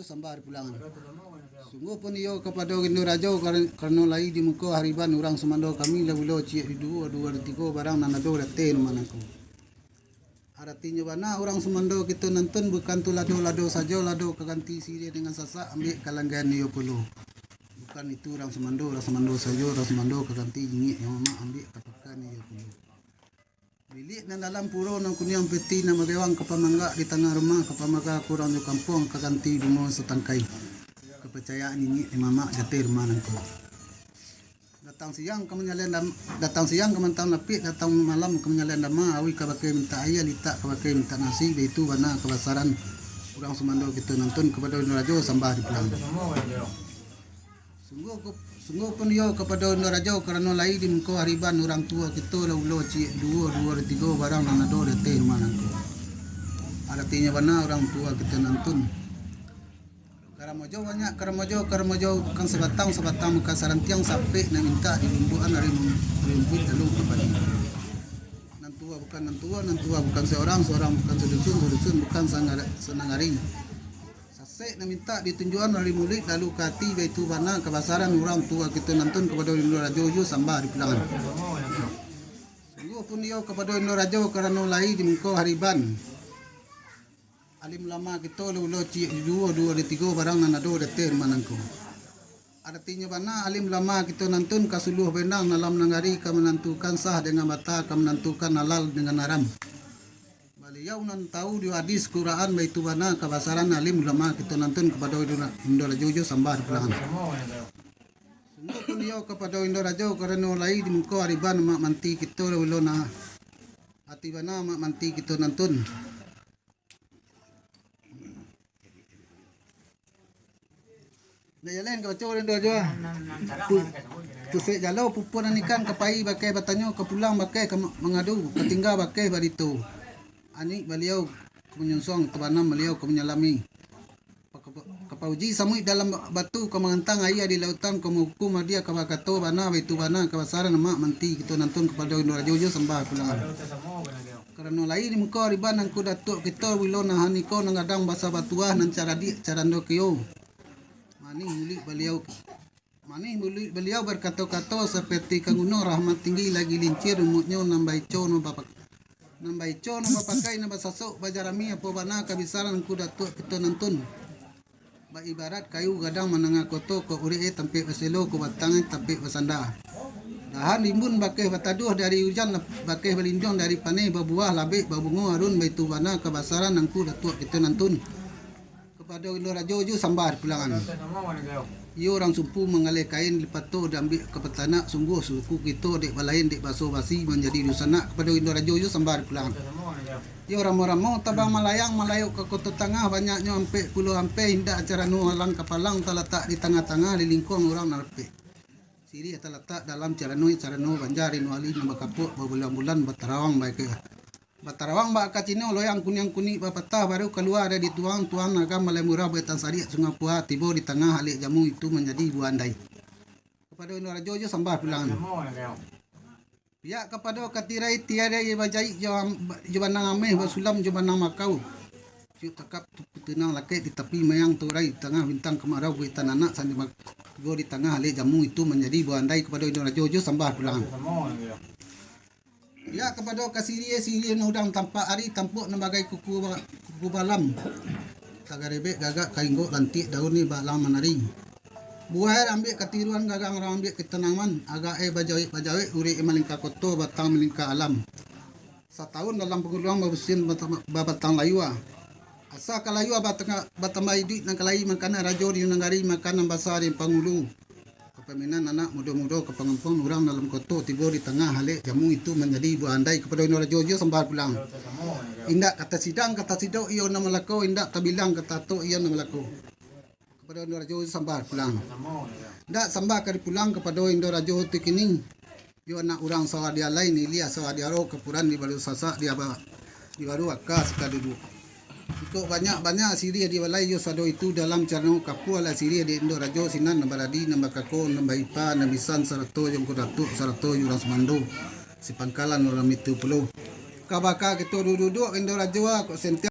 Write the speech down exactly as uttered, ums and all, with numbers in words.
Sambah di pulangan. Sungguahpun iyo kapado Indo Rajo, kar-, karano lai di muko hariban urang sumando kami lah ulo ciek di duo, duo di tigo barang nan ado di ateh rumah nangko. Aratinyo bana urang sumando kito nantun bukan tu lado-lado sajo, lado ka ganti siriah dengan sasak, ambiak ka langgan iyo pulo. Bukan itu urang sumando, urang sumando sajo, urang sumando ka ganti jingik yang mamak, ambiak ka pakan iyo pulo. Biliak nan dalam puro nan kuniang piti nan bagewang ka pamanggak di tangah rumah, ka pamaga kurang jo kampuang ka ganti bungo satangkai. Kaparcayaan niniak di mamak jateh rumah nangko. Datang siang ka manyalian dam-, datang siang ka mantang lapiak, datang malam ka manyalian dama, awih ka bakeh mintak aia, litak ka bakeh mintak nasi, baitu bana kabasaran urang sumando kito nantun kapado Indo Rajo sambah di pulangan. Sungguah ku-, sungguahpun iyo kapado Indo Rajo, karano lai di muko hariban urang tuo kito lah ulo ciek duo, duo di tigo barang nan ado di ateh rumah nangko. Aratinyo bana urang tuo kito nantun. Karamojo banyak, karamojo, karamojo bukan sabatang, sabatang bukan sarantiang, sapek nan mintak di lumbuan ari mum-, rumpuik lalu ka padi. Nan tuo bukan nan tuo, nan tuo bukan saurang, saurang bukan sadusun, sadusun bukan sangar-, sanagari. Sasek nan mintak ditunjuakan dari muluik lalu ka ati, baitu bana kabasaran urang tuo kito nantun kapado Indo Rajo jo sambah di pulangan. Sungguahpun iyo kapado Indo Rajo karano lai di muko hariban. Alim ulama kito lah ulo ciek di duo, duo di tigo barang nan ado di ateh rumah nangko. Aratinyo bana alim ulama kito nantun ka suluah benang dalam nagari ka manantukan sah dengan bata, ka manantukan halal dengan haram. Baliau nan tau di hadis Quran, baitu bana kabasaran alim ulama kito nantun kapado Indo, Indo Rajo jo sambah di pulangan. Sungguahpun iyo kapado Indo Rajo karano lai di muko hariban mak manti kito lah ulo na ati bana mak manti kito nantun. Ndak jalan ka baco Indo Rajo. Pu-, pusek jalo pupuan nan ikan ka pai bakeh batanyo, ka pulang bakeh ka ma-, mangadu, ka tingga bakeh barito. Anik baliau ka manyunsuang, tabanam baliau ka manyalami. Ka pa-, ka pauji samuik dalam ba-, batu, ka mangantang aia di lautan, ka mahukum adia ka bakato bana, baitu bana kabasaran mak manti kito nantun kapado Indo Rajo jo sambah pulangan. Karano lai di muko hariban Angku Datuak kito, bilo nahan iko nan gadang basa batuah, nan caradiak carando kio. Manih muluik baliau, manih muluik baliau barkato-kato saperti ka guno, rahmat tinggi lagi lincir, umuknyo nan baico nan bapak-, nan baico nan bapakai, nan basasok bajarami, apo bana kabisaran Angku Datuak kito nantun. Baibarat kayu gadang manangah koto, kok urek e tampek baselo, kok batang e tampek basanda. Dahan rimbun bakeh bataduah dari ujan, bakeh balinduang dari paneh, babuah labek babungo arun, baitu bana kabasaran Angku Datuak kito nantun. Kapado Indo Rajo jo sambah di pulangan. Iyo urang sumpu manggaleh kain, lipato diambiak ka patanak, sungguah suku kito dek balain, dek baso basi manjadi dunsanak, kapado Indo Rajo jo sambah di pulangan. Iyo ramo-ramo tabang malayang, malayok ka Koto Tangah, banyaknyo ampek puluah ampeh, indak carano alang kapalang, talatak di tangah-tangah, di lingkuang urang nan rapek. Siriah talatak dalam carano, carano banjar, ino ali nan bakapok, babulan-bulan batarawang bakeh. Batarawang bak ka Cino, loyang kuniang kunik bapatah, baru kalua dari tuang, tuang agam balai murah, batang sariak Sungai Pua, tibo di tangah alek jamu, itu manjadi buah andai. Kapado Indo Rajo jo sambah pulangan. Pihak kapado katirai tiadai bajaik jo am-, jo banang ameh, basulam jo banang makau. Ciuk takap tu-, tunang lakek di tapi mayang turai, di tangah bintang kamarau, kuitan anak sandi mak-, tibo di tangah alek jamu, itu manjadi buah andai, kapado Indo Rajo jo sambah pulangan. Pihak kapado kasiriah, siriah nan udang tampak ari, tampuk nan bagai kuku ba-, kuku balam. Tagarebek gagak kainggok lantiak daun ni balang manari. Buah e ambiak katiruan, gagang urang ambiak katanaman, agak e bajawek-bajawek, urek e malingka koto, batang malingka alam. Satahun dalam panguluan babusin batang, babatang layua. Asa ka layua batanga-, batambah iduik nan kalai, makanan rajo di nagari, makanan basa di pangulu. Kapaminan anak mudo-mudo ka pangampang urang dalam koto, tibo di tangah alek jamu, itu manjadi buah andai, kapado Indo Rajo jo sambah pulang. Indak ka tasidang ka tasidok iyo nan malako, indak tabilang ka tatok iyo nan malako. Kapado Indo Rajo sambah pulang. Ndak sambah ka dipulang kapado Indo Rajo tu kini. Yo anak urang sawah di alai, niliah sawah di aro, kapuran di baru sasak, di aba-, di baru aka sakaduduak. Iko banyak-banyak siriah di balai, yo sado itu dalam carano kapua lah siriah di Indo Rajo sinan, nan baradi, nan bakako, nan baipa, nan bisan, sarato jo Angku Datuak, sarato jo urang sumando. Sipangkalan urang mitu pulo. Kabaka kito duduak Indo Rajo, kok senti